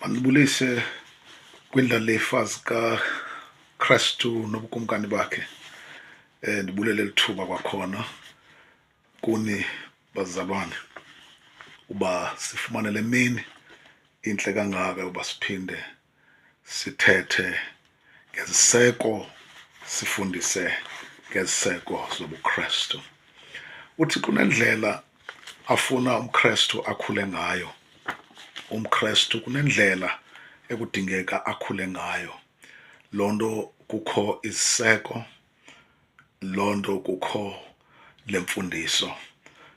Mandibulise kwindlalifa zikaKrestu nobukumkani bakhe. Ndibulele elithuba kwakhona kuni bazalwane uba sifumane le mini intle kangaka uba siphinde sithethe ngeziseko, sifundise ngeziseko zobuKrestu. UThixo unendlela afuna umKrestu akhule ngayo. UmKrestu kunendlela ekudingeka akhule ngayo. Loo nto kukho iziseko, loo nto kukho le mfundiso.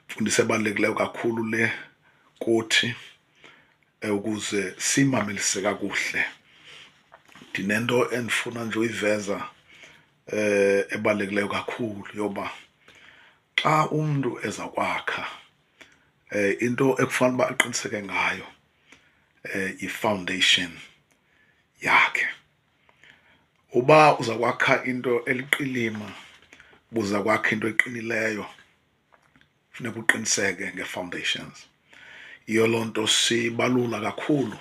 Mfundiso ebalulekileyo kakhulu le kuthi ukuze siyimamelise kakuhle. Ndinento endifuna nje uyiveza ebalulekileyo kakhulu yoba xa umntu eza kwakha into ekufanele uba aqiniseke ngayo yi-foundation yakhe. Uba uza kwakha into eliqilima, ubuza kwakha into eqinileyo, funeka uqiniseke ngee-foundations. Yiyo loo nto sibalula kakhulu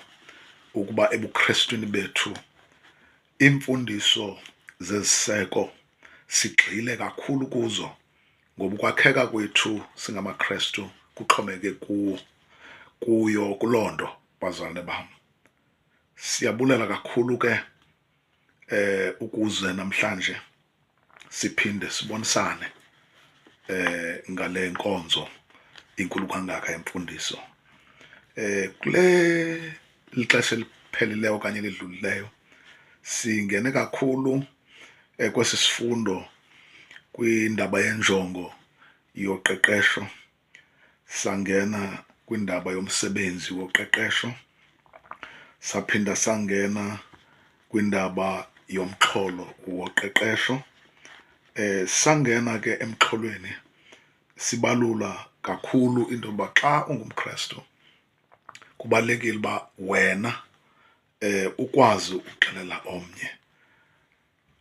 ukuba ebuKrestwini bethu iimfundiso zeziseko sigxile kakhulu kuzo, ngoba ukwakheka kwethu singamaKrestu kuxhomekeke kuwo, kuyo kuloo nto, bazalwane bam. Siyabulela kakhulu ke ukuze namhlanje siphinde sibonisane ngale nkonzo inkulu kangaka yemfundiso. Kule lixesha eliphelileyo okanye elidlulileyo singene kakhulu kwesi sifundo kwindaba yenjongo yoqeqesho, sangena kwindaba yomsebenzi woqeqesho, saphinda sangena kwindaba yomxholo woqeqesho. Sangena ke emxholweni sibalula kakhulu into yoba xa ungumKrestu kubalulekile uba wena ukwazi ukuxelela omnye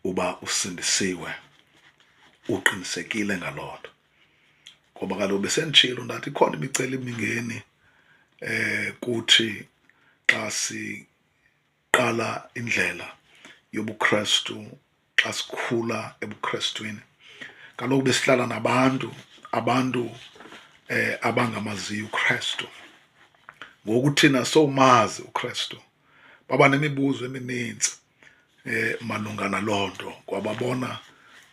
uba usindisiwe, uqinisekile ngaloo nto. Ngoba kaloku besenditshilo ndathi ikhona imicelimingeni kuthi xa siqala indlela yobuKrestu, xa sikhula ebuKrestwini. Kaloku besihlala nabantu, abantu abangamaziyo uKrestu. Ngoku thina sowumazi uKrestu, baba nemibuzo eminintsi malunga naloo nto, ngoba babona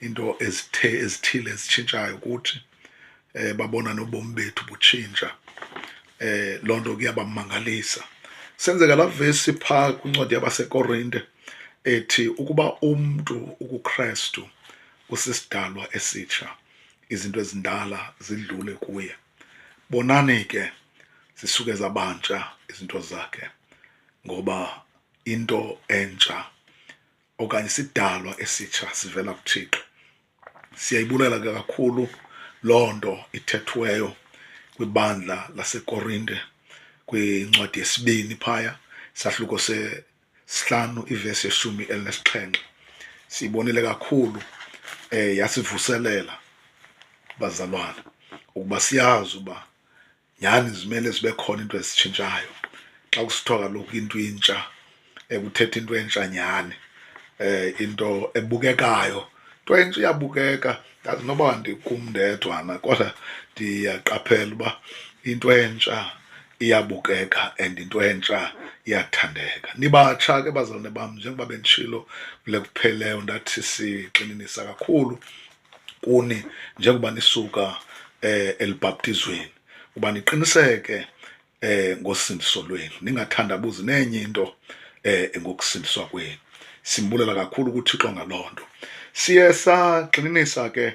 into ezithile ezitshintshayo kuthi, babona nobomi bethu butshintsha. Loo nto kuyabamangalisa. Senzeka laa vesi phaa kwincwadi yabaseKorinte ethi ukuba umntu ukuKrestu usisidalwa esitsha, izinto ezindala zidlule kuye. Bonani ke zisuke zabantsha izinto zakhe, ngoba into entsha okanye isidalwa esitsha sivela kuThixo. Siyayibulela ke kakhulu loo nto ithethweyo kwibandla laseKorinte kwincwadi yesibini phaya, isahluko sesihlanu ivesi yeshumi elinesixhenxe. Siyibonile kakhulu, yasivuselela bazalwane ukuba siyazi uba nyhani zimele zibe khona into ezitshintshayo. Xa kusithiwa kaloku into intsha, kuthetha into entsha nyhani, into ebukekayo. Into entsha iyabukeka, ndazi noba ndikum ndedwana kodwa ndiyaqaphela uba into entsha iyabukeka and into entsha iyathandeka. Nibatsha ke bazalwane bam, njengoba benditshilo kule kupheleyo, ndathi sigxininisa kakhulu kuni njengoba nisuka elubhaptizweni, uba niqiniseke ngosindiso lwenu, ningathandabuzi nenye into ngokusindiswa kwenu. Simbulela kakhulu kuThixo ngaloo nto. Siye sagxininisa ke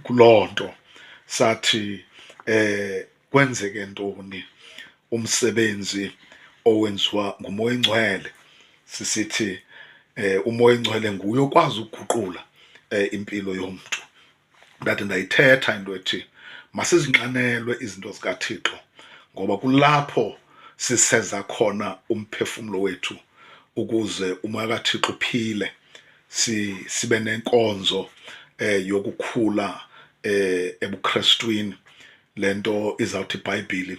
kuloo nto, sathi kwenzeke ntoni umsebenzi owenziwa nguMoya oyiNgcwele. Sisithi uMoya oyiNgcwele nguye okwazi ukuguqula impilo yomntu. Ndathi ndayithetha into ethi masizinxanelwe izinto zikaThixo, ngoba kulapho siseza khona umphefumlo wethu ukuze umoya kaThixo uphile, sibe nenkonzo yokukhula ebuKrestwini. Le nto izawuthi iBhayibhile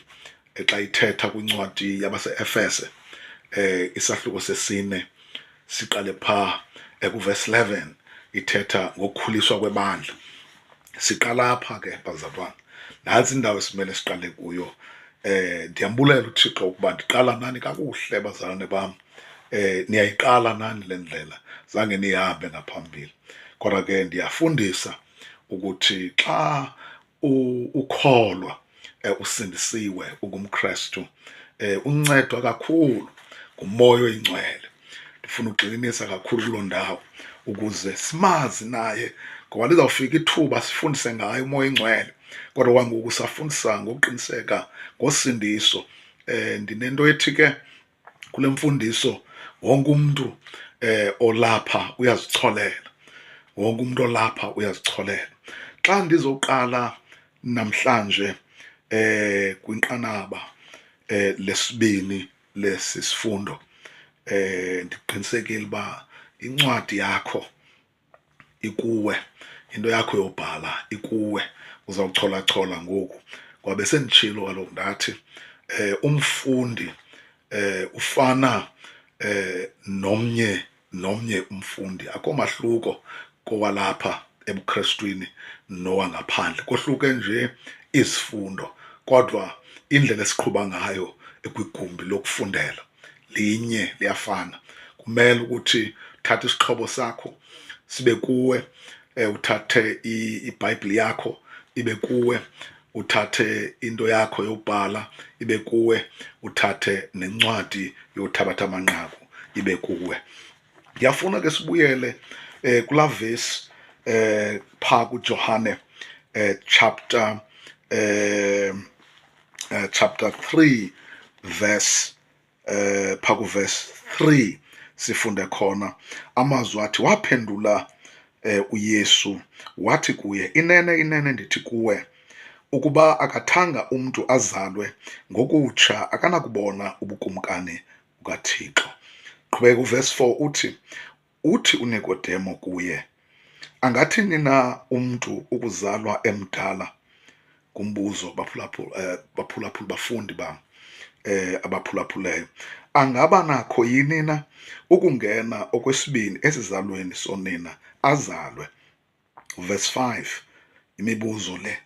Xa ithetha kwincwadi yabaseEfese, isahluko sesine, siqale phaa kuvesi 11, ithetha ngokukhuliswa kwebandla. Siqala apha ke, bazalwane, nantsi indawo esimele siqale kuyo. Ndiyambulela uThixo ukuba ndiqala nani kakuhle, bazalwane bam. Niyayiqala nani le ndlela, zange niyihambe ngaphambili, kodwa ke ndiyafundisa ukuthi xa ukholwa, usindisiwe, ungumKristu, uncedwa kakhulu nguMoya oyiNgcwele. Ndifuna ugxininisa kakhulu kuloo ndawo ukuze simazi naye, ngoba lizawufika ithuba sifundise ngaye uMoya oyiNgcwele, kodwa kwangoku safundisa ngokuqiniseka ngosindiso. Ndinento ethi ke kule mfundiso wonke umntu olapha uyazicholela, wonke umntu olapha uyazicholela. Xa ndizoqala namhlanje kwinqanaba lesibini lesi sifundo, ndiqinisekile uba incwadi yakho ikuwe, into yakho yobhala ikuwe, uzawucholachola ngoku. Ngoba besenditshilo kaloku ndathi umfundi ufana nomnye nomnye umfundi, akho mahluko kowalapha ebuKrestwini nowangaphandle, kohluke nje izifundo, kodwa indlela esiqhuba ngayo ekwigumbi lokufundela linye, liyafana. Kumele ukuthi uthathe isixhobo sakho sibe kuwe, uthathe iBhayibhile yakho ibe kuwe, uthathe into yakho yobhala ibe kuwe, uthathe nencwadi yothabatha amanqaku ibe kuwe. Ndiyafuna ke sibuyele kulaa vesi phaa kuJohane, chapter 3 verse, phaa kuverse 3, sifunde khona amazwi athi, waphendula uYesu wathi kuye, inene, inene ndithi kuwe, ukuba akathanga umntu azalwe ngokutsha akanakubona ubukumkani bukaThixo. Qhubeka uverse 4 uthi, uthi uNikodemo kuye, angathini na umntu ukuzalwa emdala? Ngumbuzo, baphulaphula, bafundi bam, abaphulaphuleyo, angaba nakho yini na ukungena okwesibini esizalweni sonina azalwe? Verse 5, imibuzo le.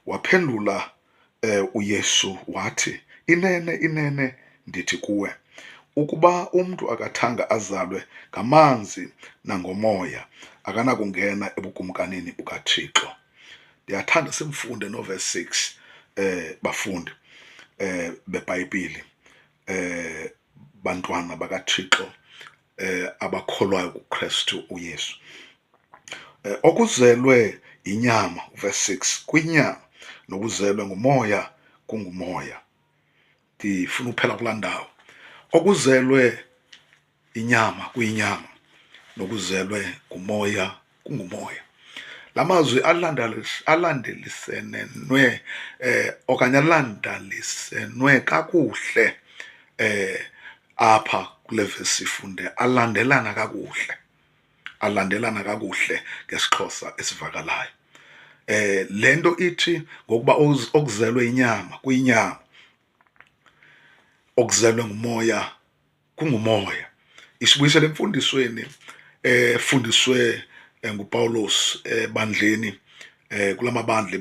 Waphendula uYesu wathi, inene, inene ndithi kuwe, ukuba umntu akathanga azalwe ngamanzi nangomoya, akanakungena ebukumkanini bukaThixo. Ndiyathanda simfunde noverse 6, bafundi beBhayibhile, bantwana bakaThixo, abakholwayo kuKristu uYesu. Okuzelwe inyama, verse 6, kwinyama, nokuzelwe ngumoya kungumoya. Ndifuna uphela kulaa ndawo. Okuzelwe inyama kuyinyama, nokuzelwe ngumoya kungumoya. La mazwi alandelisenenwe, okanye alandalisenwe kakuhle apha kule vesi sifunde, alandelana kakuhle, alandelana kakuhle ngesiXhosa esivakalayo. Le nto ithi ngokuba okuzelwe inyama kuyinyama, okuzelwe ngumoya kungumoya, isibuyisele emfundisweni efundiswe nguPawulos ebandleni, kulamabandla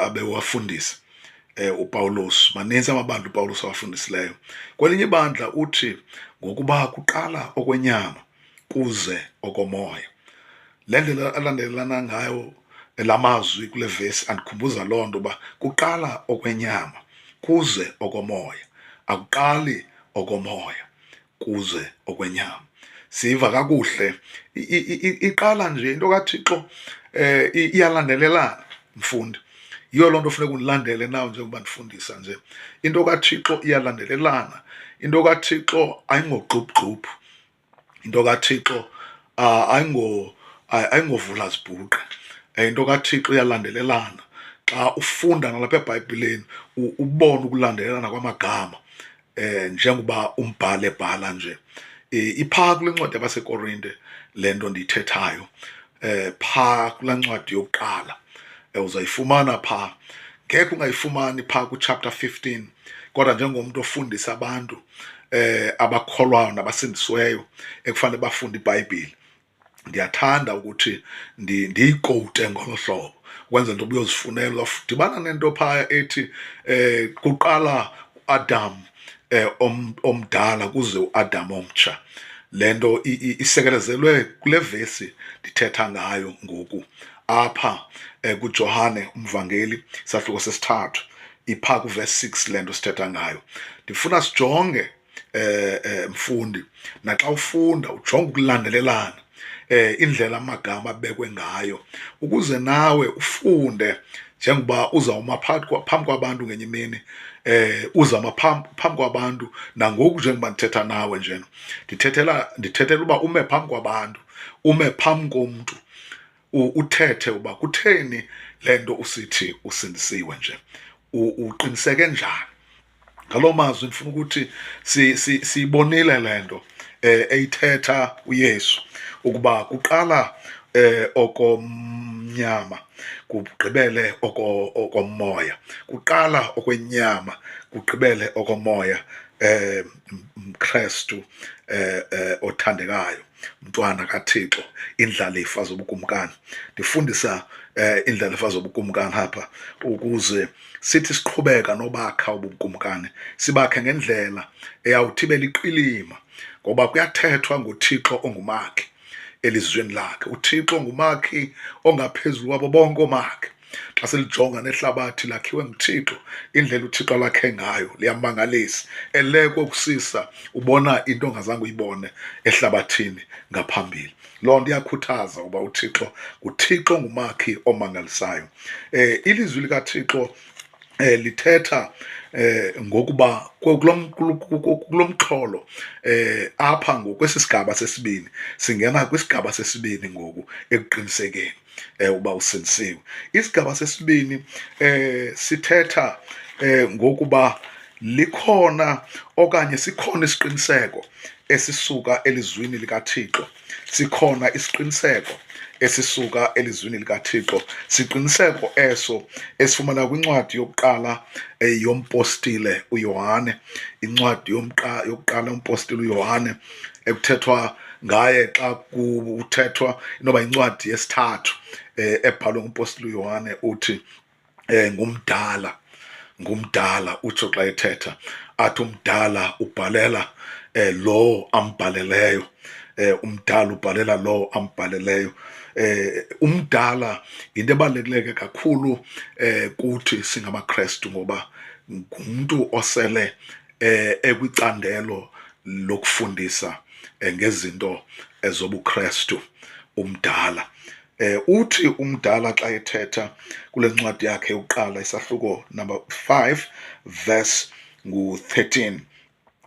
abewafundisa uPawulos. Maninzi amabandla uPawulos awafundisileyo. Kwelinye ibandla uthi ngokuba kuqala okwenyama kuze okomoya. Le ndlela alandelelana ngayo lamazwi kule vesi andikhumbuza loo nto, uba kuqala okwenyama kuze okomoya, akuqali okomoya kuze okwenyama. Siva kakuhle, iqala nje into kaThixo, iyalandelelana, mfundi. Yiyo loo nto funeka undilandele nawe njengoba ndifundisa nje. Into kaThixo iyalandelelana, into kaThixo ayingogxubhugxubhu, into kaThixo ayingovula zibhuqe. Into kaThixo iyalandelelana. Xa ufunda nalapha eBhayibhileni ubone ukulandelelana kwamagama, njengoba umbhali ebhala nje. Iphaa kule ncwadi yabaseKorinte le nto ndiyithethayo, phaa kulaa ncwadi yokuqala, uzayifumana phaa. Ngekhe ungayifumani phaa kuchapter 15. Kodwa njengomntu ofundisa abantu abakholwayo nabasindisiweyo ekufanele bafunde iBhayibhile, ndiyathanda ukuthi ndiyikowute ngolo hlobo ukwenzela into yoba uyozifunela. Udibana nento phaya ethi kuqala uAdam omdala kuze uAdam omtsha. Le nto isekelezelwe kule vesi ndithetha ngayo ngoku apha kuJohane umvangeli isahluko sesithathu, iphaa kuvesi 6 le nto sithetha ngayo. Ndifuna sijonge mfundi, naxa ufunda ujonge ukulandelelana indlela amagama abekwe ngayo ukuze nawe ufunde njengoba uzawuma phambi kwabantu ngenye imini, uzama phambi kwabantu nangoku njengoba ndithetha nawe njena, ndithethela uba ume phambi kwabantu, ume phambi komntu, uthethe uba kutheni le nto usithi usindisiwe nje, uqiniseke njani. Ngaloo mazwi ndifuna ukuthi siyibonile le nto eyithetha uYesu ukuba kuqala okomnyama kugqibele okomoya, kuqala okwenyama kugqibele okomoya. Mkrestu othandekayo, mntwana kaThixo, indlalifa zobukumkani. Ndifundisa indlalifa zobukumkani apha ukuze sithi siqhubeka nobakha ubukumkani, sibakhe ngendlela eyawuthi ibe liqilima, ngoba kuyathethwa ngoThixo ongumakhi elizwini lakhe. UThixo ngumakhi ongaphezulu kwabo bonke oomakhi. Xa silijonga nehlabathi lakhiwe nguThixo, indlela uThixo alakhe ngayo liyamangalisa. Elekwe kusisa ubona into ongazange uyibone ehlabathini ngaphambili. Loo nto iyakhuthaza uba uThixo nguThixo ongumakhi omangalisayo. Ilizwi likaThixo lithetha ngokuba kulo mxholo apha ngokwesi sigaba sesibini, singena kwisigaba sesibini ngoku ekuqinisekeni uba usindisiwe. Isigaba sesibini sithetha ngokuba likhona okanye sikhona isiqiniseko esisuka elizwini likaThixo. Sikhona isiqiniseko esisuka elizwini likaThixo. Siqiniseko eso esifumana kwincwadi yokuqala yompostile uYohane, incwadi yokuqala yompostile uYohane ekuthethwa ngaye xa kuthethwa inoba yincwadi yesithathu ebhalwe ngumpostile uYohane. Uthi ngumdala, ngumdala utsho xa ethetha athi umdala ubhalela lo ambhaleleyo, umdala ubhalela lo ambhaleleyo. Umdala yinto ebalulekileyo kakhulu kuthi singamaKrestu, ngoba ngumntu osele ekwicandelo lokufundisa ngezinto ezobuKrestu umdala. Uthi umdala xa ethetha kule ncwadi yakhe yokuqala isahluko number 5 verse ngu-13,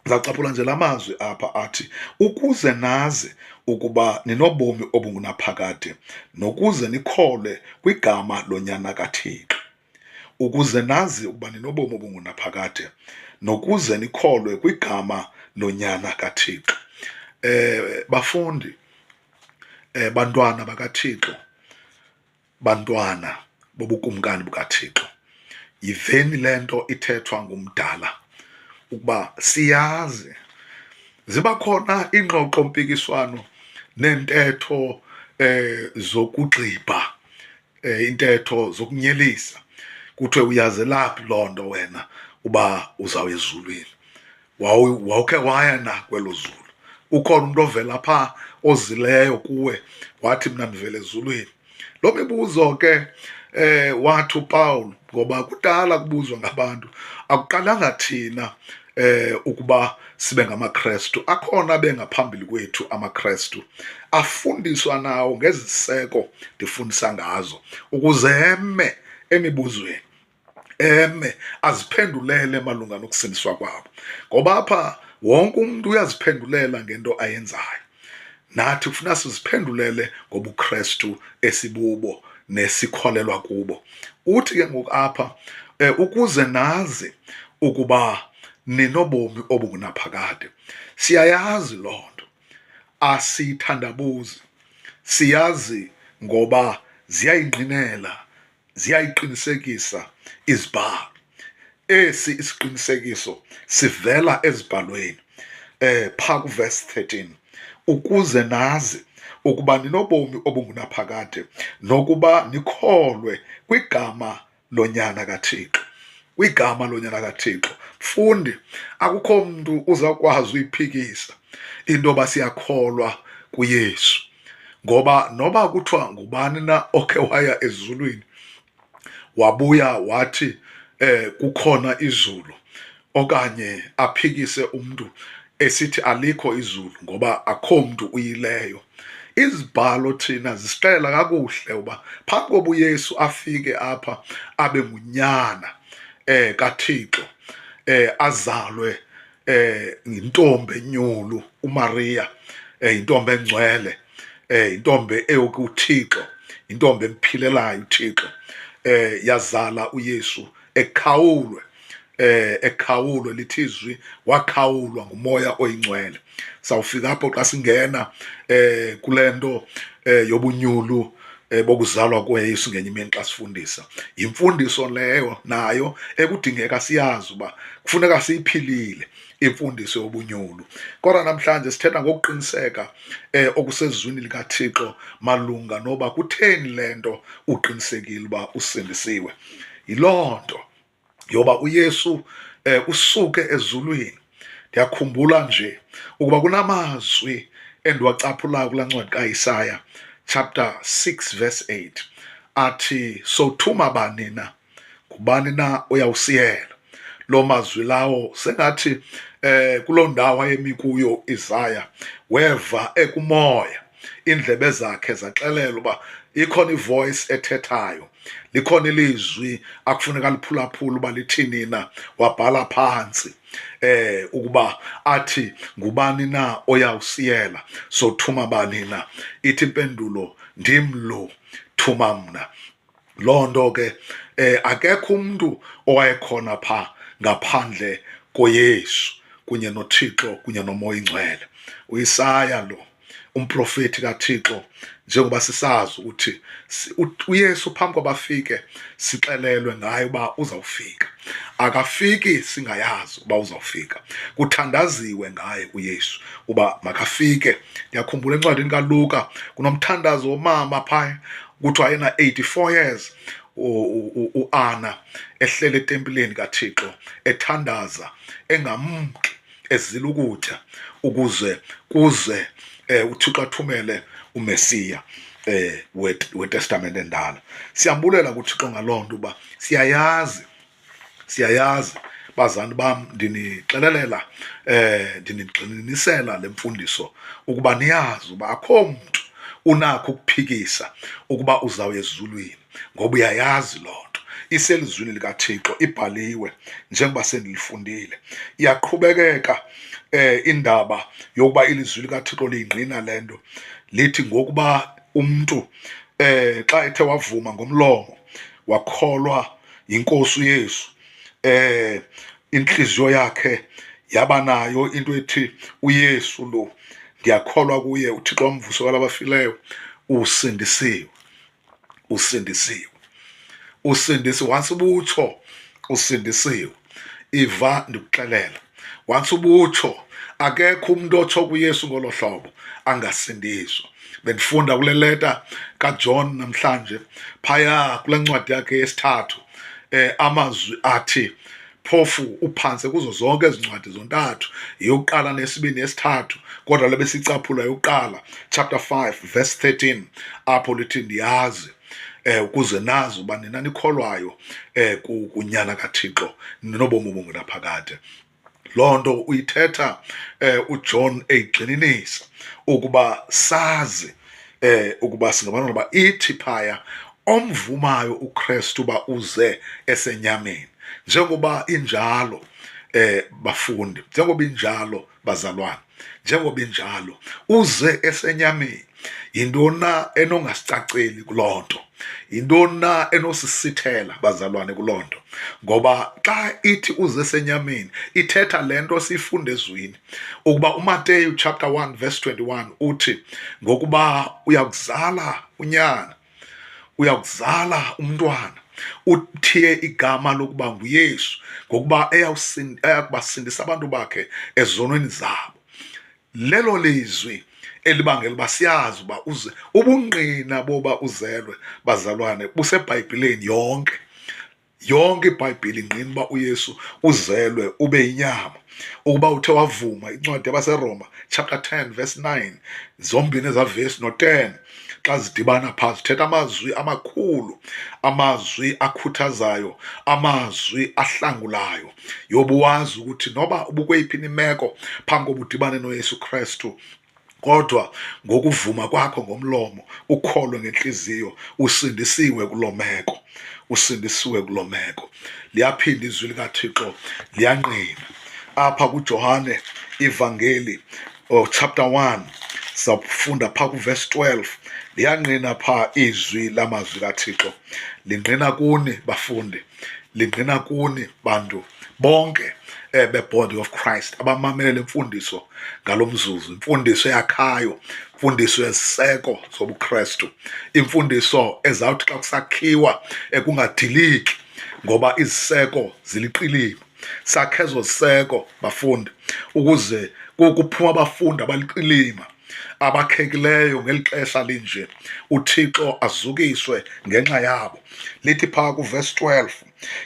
zacaphula nje la mazwi apha athi, ukuze nazi ukuba ninobomi obungunaphakade nokuze nikholwe kwigama loNyana kaThixo. Ukuze nazi ukuba ninobomi obungunaphakade nokuze nikholwe kwigama loNyana kaThixo. Bafundi, bantwana bakaThixo, bantwana bobukumkani bukaThixo, yiveni le nto ithethwa ngumdala ukuba siyazi ziba khona iingxoxo-mpikiswano neentetho zokugxibha, intetho zokunyelisa, kuthiwe uyazelaphi loo nto wena uba uzawuya ezulwini, wawukhe waya na kwelo zulu? Ukhona umntu ovela phaa ozileyo kuwe wathi mna ndivela ezulwini? Loo mibuzo ke wathi uPaul, ngoba kudala kubuzwa ngabantu, akuqalanga thina ukuba sibe ngamaKrestu, akhona abengaphambili kwethu amaKrestu afundiswa nawo ngeziseko ndifundisa ngazo ukuze eme emibuzweni, eme aziphendulele malunga nokusindiswa kwabo, ngoba apha wonke umuntu uyaziphendulela ngento ayenzayo. Nathi kufuna siziphendulele ngobuKrestu esibubo nesikholelwa kubo. Uthi ke ngoku apha ukuze nazi ukuba ninobomi obungunaphakade. Siyayazi loo nto, asiyithandabuzi, siyazi ngoba ziyayingqinela, ziyayiqinisekisa izibhalo. Esi isiqinisekiso sivela ezibhalweni phaa kuverse 13, ukuze nazi ukuba ninobomi obungunaphakade nokuba nikholwe kwigama loNyana kaThixo. Kwigama loNyana kaThixo. Mfundi, akukho mntu uzawukwazi uyiphikisa into yoba siyakholwa kuYesu, ngoba noba kuthiwa ngubani na okhe waya ezulwini wabuya wathi kukhona izulu, okanye aphikise umntu esithi alikho izulu ngoba akho mntu uyileyo. Izibhalo thina zisixelela kakuhle uba phambi koba uYesu afike apha abe ngunyana kaThixo, azalwe yintombi enyulu uMaria, yintombi engcwele, yintombi eyokuThixo, yintombi emphilelayo uThixo, yazala uYesu ekhawulwe, ekhawulwe, lithi izwi wakhawulwa nguMoya oyiNgcwele. Sawufika apho xa singena kule nto yobunyulu bokuzalwa kweYesu ngenye imini xa sifundisa. Yimfundiso leyo nayo ekudingeka siyazi uba kufuneka siyiphilile imfundiso yobunyulu. Kodwa namhlanje sithetha ngokuqiniseka okusezwini likaThixo malunga noba kutheni le nto uqinisekile uba usindisiwe. Yiloo nto yoba uYesu usuke ezulwini. Ndiyakhumbula nje ukuba kunamazwi endiwacaphulayo kulaa ncwadi kaIsaya chapter 6 verse 8 athi, sothuma bani na? Ngubani na oyawusiyela? Loo mazwi lawo sengathi kuloo ndawo ayemi kuyo Isaya weva ekumoya, iindlebe zakhe zaxelela uba ikhona ivoice ethethayo, likhona ilizwi akufuneka liphulaphula uba lithini na. Wabhala phantsi ukuba athi ngubani na oyawusiyela, sothuma bani na? Ithi impendulo, ndim lo, thuma mna. Loo nto ke akekho umntu owayekhona pha ngaphandle koYesu kunye noThixo kunye noMoya oyiNgcwele. UIsaya lo umprofeti kaThixo, njengoba sisazi ukuthi uYesu phambi kwabafike sixelelwe ngaye uba uzawufika. Akafiki singayazi uba uzawufika, kuthandaziwe ngaye uYesu uba makafike. Ndiyakhumbula encwadini kaLuka kunomthandazo womama phaya, kuthiwa yena 84 years uAna ehlele etempileni kaThixo ethandaza engamki, ezila ukutya ukuze kuze uThixo athumele uMesiya weTestamente endala. Siyambulela kuThixo ngaloo nto uba siyayazi, siyayazi bazali bam, ndinixelelela ndinigxininisela le mfundiso ukuba niyazi uba akho mntu unakho ukuphikisa ukuba uzawuya ezulwini, ngoba uyayazi loo nto iselizwini likaThixo, ibhaliwe njengoba sendilifundile. Iyaqhubekeka indaba yokuba ilizwi likaThixo liyingqina le nto, lithi ngokuba umntu xa ethe wavuma ngomlomo wakholwa yinkosi uYesu, inhliziyo yakhe yaba nayo into ethi uYesu lo ndiyakholwa kuye, uThixo wamvusa kwalabafileyo, usindisiwe, usindisiwe, usindisiwe. Once ubutsho usindisiwe, iva ndikuxelela, once ubutsho akekho umuntu otsho kuYesu ngolo hlobo angasindiswa. Bendifunda kule leta kaJohn namhlanje phaya kule ncwadi yakhe yesithathu, amazwi athi phofu uphantse kuzo zonke ezi ncwadi zontathu, yokuqala nesibini nesithathu, kodwa le besicaphula yokuqala chapter 5 verse 13, apho lithi ndiyazi ukuze nazi uba nina nikholwayo kunyana kaThixo ninobomi obungunaphakade. Loo nto uyithetha uJohn eyigxininisa ukuba sazi ukuba singabantwana ba ithi phaya omvumayo uKristu uba uze esenyameni, njengoba injalo bafundi, njengoba injalo bazalwane, njengoba injalo uze esenyameni. Yintoni na enongasicaceli kuloo nto? Yintoni na enosisithela bazalwane kuloo nto? Ngoba xa ithi uze esenyameni ithetha le nto siyifunda ezwini, ukuba uMateyu chapter 1 verse 21 uthi ngokuba uyakuzala unyana, uyakuzala umntwana. Uthiye igama lokuba nguYesu, ngokuba eyakubasindisa abantu bakhe ezonweni zabo. Lelo lizwi elibangela uba siyazi uba uze ubungqina boba uzelwe, bazalwane, buseBhayibhileni yonke. Yonke iBhayibhile ingqina uba uYesu uzelwe ube yinyama. Ukuba uthe wavuma, incwadi yabaseRoma chapter 10 verse 9, zombini ezaa vesi no-10 xa zidibana phaa zithetha amazwi amakhulu, amazwi akhuthazayo, amazwi ahlangulayo. Yoba uwazi ukuthi noba ubukweyiphi imeko phambi koba udibane noYesu Krestu, kodwa ngokuvuma kwakho ngomlomo ukholwe ngentliziyo, usindisiwe kuloo meko, usindisiwe kuloo meko. Liyaphinda izwi likaThixo liyangqina apha kuJohane ivangeli, oh, chapter 1, sawufunda phaa kuverse 12. Liyangqina phaa izwi lamazwi kaThixo, lingqina kuni bafundi, lingqina kuni bantu bonke be-Body of Christ abamamele le mfundiso ngalo mzuzu, imfundiso eyakhayo, imfundiso yeziseko zobuKristu, imfundiso ezawuthi xa kusakhiwa kungadiliki ngoba iziseko ziliqilima. Sakhe ezo ziseko bafundi ukuze kuphuma abafundi abaliqilima abakhekileyo ngeli xesha linje, uThixo azukiswe ngenxa yabo. Lithi phaa kuverse 12,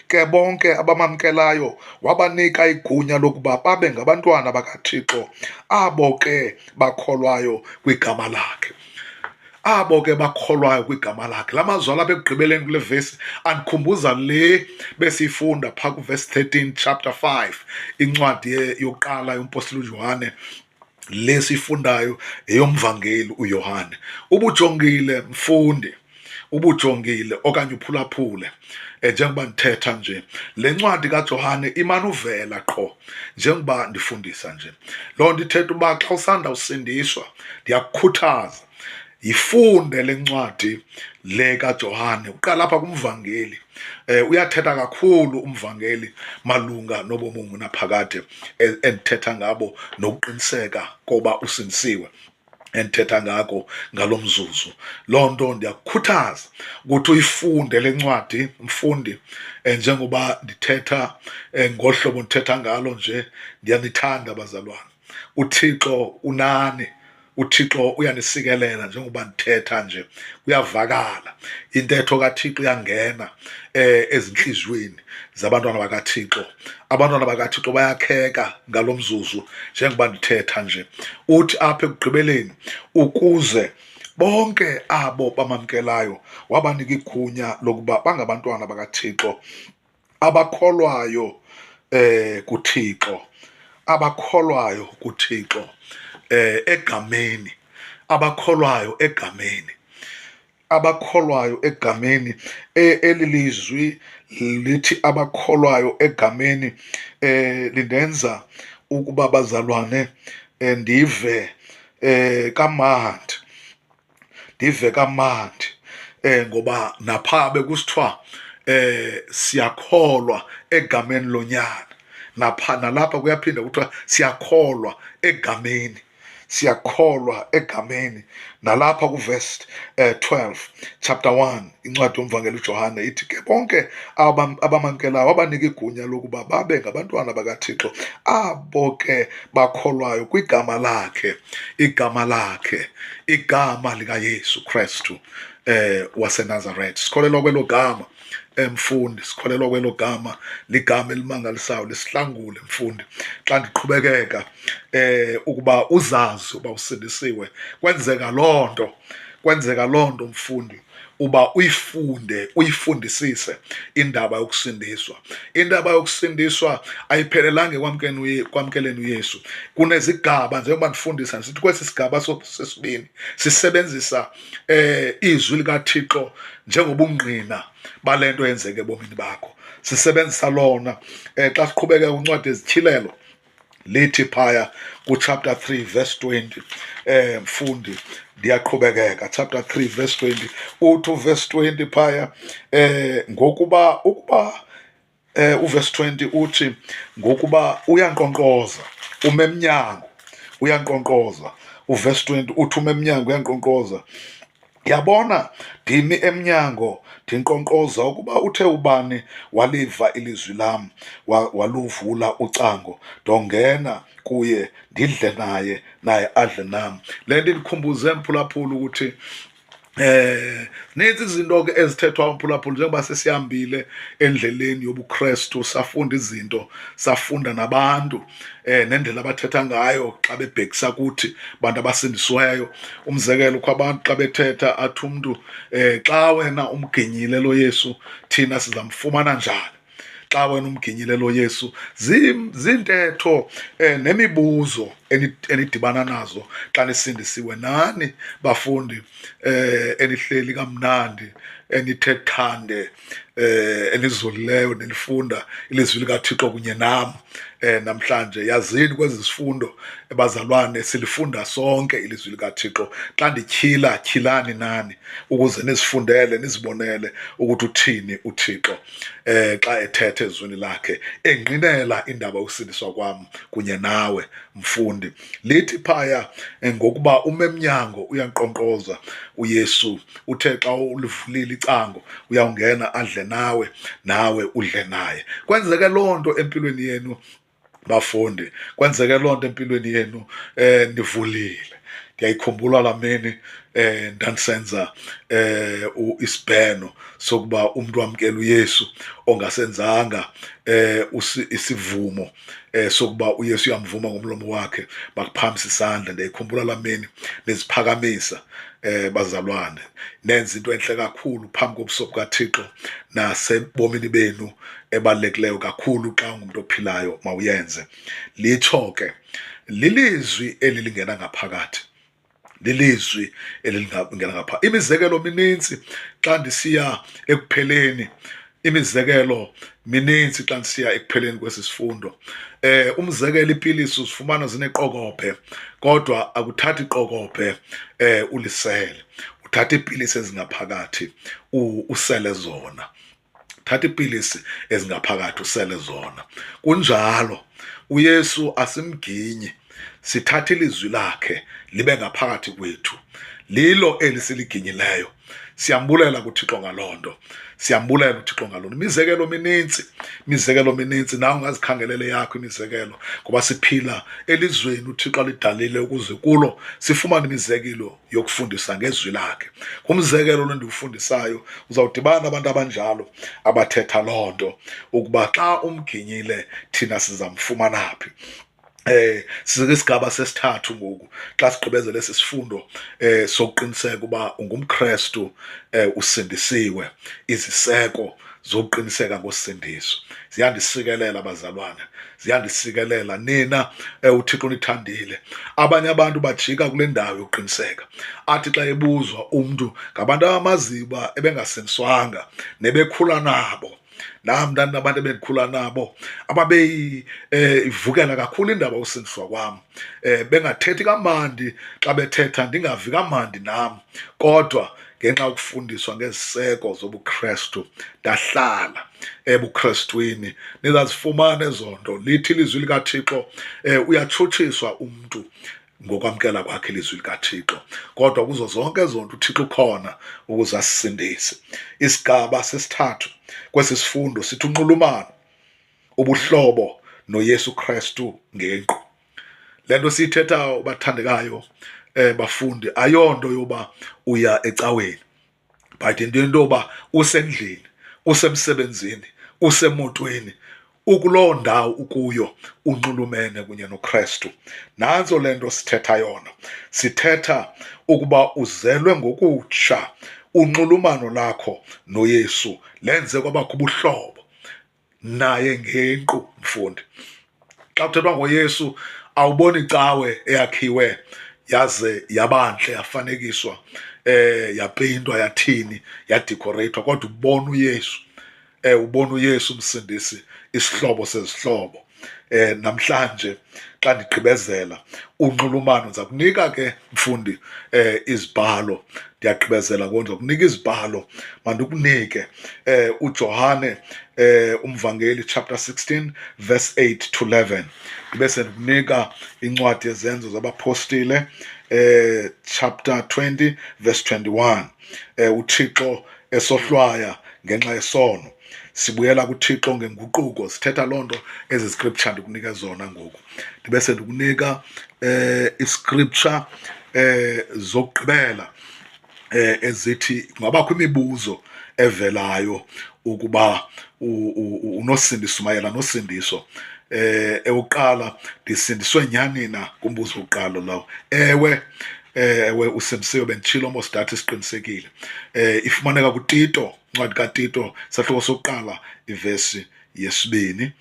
ke bonke abamamkelayo wabanika igunya lokuba babe ngabantwana bakaThixo, abo ke bakholwayo kwigama lakhe. Abo ke bakholwayo kwigama lakhe. La mazwi alapha ekugqibeleni kule vesi andikhumbuza le besiyifunda phaa kuverse 13 chapter 5, incwadi yokuqala yompostile uJohane, le siyifundayo eyomvangeli uYohane. Ubujongile mfundi, ubujongile okanye uphulaphule, njengoba ndithetha nje, le ncwadi kaJohane imane uvela qho njengoba ndifundisa nje. Loo nto ithetha uba xa usanda usindiswa, ndiyakukhuthaza yifunde le ncwadi le kaJohane. Uqala apha kumvangeli, uyathetha kakhulu umvangeli malunga nobomi obungunaphakade endithetha ngabo nokuqiniseka koba usindisiwe endithetha ngako ngalo mzuzu. Loo nto ndiyakukhuthaza ukuthi uyifunde le ncwadi mfundi, njengoba ndithetha ngolu hlobo ndithetha ngalo nje. Ndiyanithanda bazalwane, uThixo unani, uThixo uyanisikelela. Njengoba ndithetha nje kuyavakala intetho kaThixo iyangena ezinhliziyweni zabantwana bakaThixo. Abantwana bakaThixo bayakheka ngalo mzuzu njengoba ndithetha nje. Uthi apha ekugqibeleni, ukuze bonke abo bamamkelayo wabanika igunya lokuba bangabantwana bakaThixo, abakholwayo kuThixo, abakholwayo kuThixo egameni, abakholwayo egameni, abakholwayo egameni. Eli lizwi lithi abakholwayo egameni lindenza ukuba bazalwane ndive kamandi, ndive kamandi, ngoba napha bekusithiwa siyakholwa egameni lonyana, napha nalapha kuyaphinda kuthiwa siyakholwa egameni, siyakholwa egameni. Nalapha kuverse 12 chapter 1 incwadi yomvangeli uJohane ithi ke bonke abamamkelayo wabanika igunya lokuba babe ngabantwana bakaThixo, abo ke bakholwayo kwigama lakhe, igama lakhe, igama likaYesu Kristu waseNazaretha. Sikholelwa kwelo gama, mfundi, sikholelwa kwelo gama, ligama elimangalisayo, lisihlangule mfundi. Xa ndiqhubekeka ukuba uzazi uba usindisiwe, kwenzeka loo nto, kwenzeka loo nto mfundi, uba uyifunde, uyifundisise indaba yokusindiswa. Indaba yokusindiswa ayiphelelanga ekwamkeleni uYesu. Kunezigaba, njengoba ndifundisa ndisithi kwesi sigaba sesibini sisebenzisa izwi likaThixo njengobungqina bale nto yenzeke ebomini bakho. Sisebenzisa lona xa siqhubeka kwincwadi yezityhilelo, lithi phaya ku-chapter 3 verse 20, mfundi, ndiyaqhubekeka, chapter 3 verse 20, uthi uverse 20 phaya, ngokuba ukuba uverse 20 uthi ngokuba uyankqonkqoza, ume emnyango uyankqonkqoza. Uverse 20 uthi ume emnyango uyankqonkqoza. Yabona, ndimi emnyango ndinkqonkqoza, ukuba uthe ubani waliva ilizwi lam waluvula ucango, ndongena kuye ndidle naye, naye adle nam. Le nto indikhumbuze, mphulaphula, ukuthi nintsi izinto ke ezithethwa, mphulaphula, njengoba sesihambile endleleni yobuKristu, safunda izinto, safunda nabantu nendlela abathetha ngayo xa bebhekisa kuthi bantu abasindisiweyo. Umzekelo, kukho abantu xa bethetha athi umntu xa wena umginyile lo Yesu, thina sizamfumana njani? Xa wena umginyile lo Yesu. Ziintetho nemibuzo enidibana nazo xa nisindisiwe nani bafundi, enihleli kamnandi, enithe thande, enizolileyo, nenifunda ilizwi likaThixo kunye nam namhlanje. Yazini kwezi zifundo, bazalwane, silifunda sonke ilizwi likaThixo. Xa ndityhila, tyhilani nani ukuze nizifundele, nizibonele ukuthi uthini uThixo xa ethetha ezwini lakhe, engqinela indaba yokusindiswa kwam kunye nawe, mfundi. Lithi phaya, ngokuba ume emnyango uyankqonkqoza uYesu, uthe xa ulivulile icango uyawungena adle nawe, nawe udle naye. Kwenzeke loo nto empilweni yenu, bafundi, kwenzeke loo nto empilweni yenu nivulile. Ndiyayikhumbula laa mini ndandisenza isibheno sokuba umntu amkele uYesu ongasenzanga isivumo sokuba uYesu uyamvuma ngomlomo wakhe, bakuphakamisa isandla. Ndiyayikhumbula laa mini niziphakamisa, bazalwane, nenza into entle kakhulu phambi kobuso bukaThixo nasebomini benu, ebalulekileyo kakhulu. Xa ungumntu ophilayo mawuyenze. Litsho ke, lilizwi eli lingena ngaphakathi, lilizwi elingena ngapha. Imizekelo mininzi xa ndisiya ekupheleni, imizekelo mininzi xa ndisiya ekupheleni kwesi sifundo. Umzekelo, ipilisi uzifumana zineqokobhe, kodwa akuthathi iqokobhe ulisele, uthatha iipilisi ezingaphakathi usele zona. Thatha iipilisi ezingaphakathi usele zona. Kunjalo, uYesu asimginyi, sithatha ilizwi lakhe libe ngaphakathi kwethu, lilo eli siliginyileyo. Siyambulela kuThixo ngaloo nto, siyambulela uThixo ngaloo nto. Imizekelo mininzi, imizekelo mininzi, nawe ungazikhangelele yakho imizekelo, ngoba siphila elizweni uThixo alidalile ukuze kulo sifumane imizekelo yokufundisa ngezwi lakhe. Ngumzekelo lo ndiwufundisayo, uzawudibana nabantu abanjalo abathetha loo nto, ukuba xa umginyile thina sizamfumana phi. Sisigaba sesithathu ngoku xa sigqibezele esi sifundo sokuqiniseka uba ungumKristu, usindisiwe, iziseko zokuqiniseka ngosindiso. Ziyandisikelela, bazalwane, ziyandisikelela nina, uThixo nithandile. Abanye abantu bajika kule ndawo yokuqiniseka, athi xa ebuzwa umntu ngabantu abamaziyo uba ebengasindiswanga nebekhula nabo, nam ndandinabantu ebendikhula nabo ababeyivukela kakhulu indaba yosindiswa kwam, bengathethi kamandi, xa bethetha ndingavi kamandi nam, kodwa ngenxa yokufundiswa ngeziseko zobuKristu ndahlala ebuKristwini. Nizazifumana ezo nto. Lithi ilizwi likaThixo, uyatshutshiswa umntu ngokwamkela kwakhe ilizwi likaThixo, kodwa kuzo zonke ezo nto uThixo ukhona ukuze asisindise. Isigaba sesithathu kwesi sifundo sithi unxulumano, ubuhlobo noYesu Kristu ngenkqu. Le nto siyithethayo, bathandekayo, bafundi, ayonto yoba uya ecaweni, but into yoba usendlini, usemsebenzini, usemotweni, ukuloo ndawo ukuyo unxulumene kunye noKristu. Nantso le nto sithetha yona, sithetha ukuba uzelwe ngokutsha, unxulumano lakho noYesu lenze kwabakho ubuhlobo naye ngenkqu. Mfundi, xa kuthethwa ngoYesu awuboni icawe eyakhiwe yaze yabantle, yafanekiswa, yapeyintwa, yathini, yadecoratwa, kodwa ubona uYesu, ubona uYesu uMsindisi, isihlobo sezihlobo. Namhlanje xa xa ndigqibezela unxulumano. Ndiza kunika ke mfundi izibhalo, ndiyagqibezela ngoku, ndiza kunika izibhalo. Mandikunike uJohane umvangeli chapter 16 verse 8 to 11, ndibe sendikunika incwadi yeZenzo zabaPostile chapter 20 verse 21. UThixo esohlwaya ngenxa yesono, sibuyela kuThixo ngenguquko. Sithetha loo nto ezi scripture ndikunike zona ngoku. Ndibe sendikunika iscripture zokugqibela ezithi kungabakho imibuzo evelayo ukuba unosindiso mayela nosindiso. Eyokuqala, ndisindiswe nyhani na? Kumbuzo wokuqala lowo. Ewe, ewe, usindisiwe, benditshilo mos, ndathi siqinisekile. Ifumaneka kuTito, incwadi kaTito sahluko sokuqala ivesi yesibini.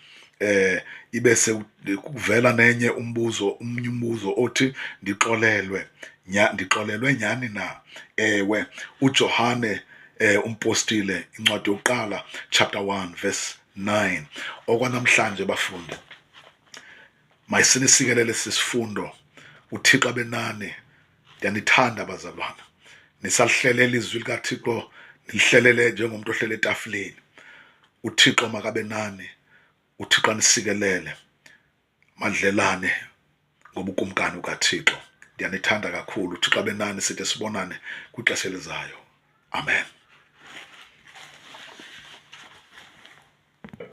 Ibe sekuvela nenye umbuzo, umnye umbuzo othi ndixolelwe nya, ndixolelwe nyhani na? Ewe, uJohane umpostile, incwadi yokuqala chapter 1 verse 9. Okwanamhlanje bafundi, mayisinisikelele sisifundo. UThixo abenani. Ndiyanithanda bazalwana. Nisalihlelela izwi likaThixo, nilihlelele njengomntu ohlele etafileni. UThixo makabe nani, uThixo anisikelele, madlelane ngobukumkani bukaThixo. Ndiyanithanda kakhulu. UThixo abe nani, side sibonane kwixesha elizayo. Amen.